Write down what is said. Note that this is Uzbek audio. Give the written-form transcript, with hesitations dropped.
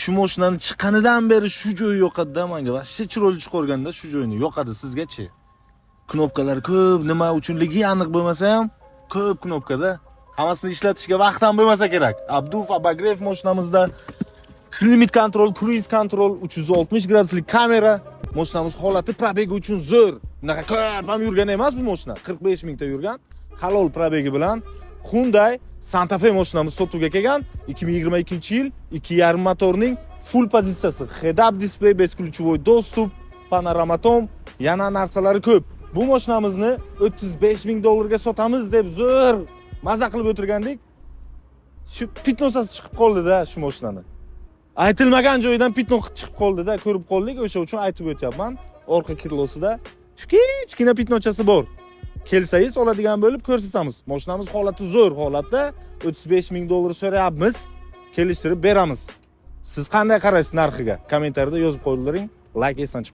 Shu mashinani chiqqanidan beri shu joyi yoqadi-da menga. Вообще chiroyli chiqarganda shu joyini yoqadi sizgachi. Knopkalar ko'p, nima uchunligi aniq bo'lmasa ham ko'p knopkada. Hammasini ishlatishga vaqt ham bo'lmasa kerak. Обдув, обогрев mashinamizda, climate control, cruise control, 360 graduslik kamera. Mashinamiz holati пробег i uchun zo'r. Bunaqa ko'p ham yurgan emas bu mashina. 45 mingta yurgan. Halol пробег i bilan Hyundai Santa Fe mashinamiz sotuvga kelgan. 2022-yil, 2,5 motorning full pozitsiyasi, head-up display, бесключевой доступ, panorama tom, yana narsalari ko'p. Bu mashinamizni 35 ming dollarga sotamiz deb zo'r maza qilib o'tirgandik. Shu пятно sasi chiqib qoldi-da shu mashinani. Aytilmagan joyidan пятно chiqib qoldi-da, ko'rib qoldik, o'sha uchun aytib o'tyapman. Orqa крыло sida shu kichkina пятно chasi bor. Kelsangiz oladigan bo'lib ko'rsatamiz. Mashinamiz holati zo'r holatda, 35 ming dollar so'rayapmiz, kelishtirib beramiz. Siz qanday qaraysiz narxiga? Kommentariyada yozib qo'ydiring. Like esdan chiqib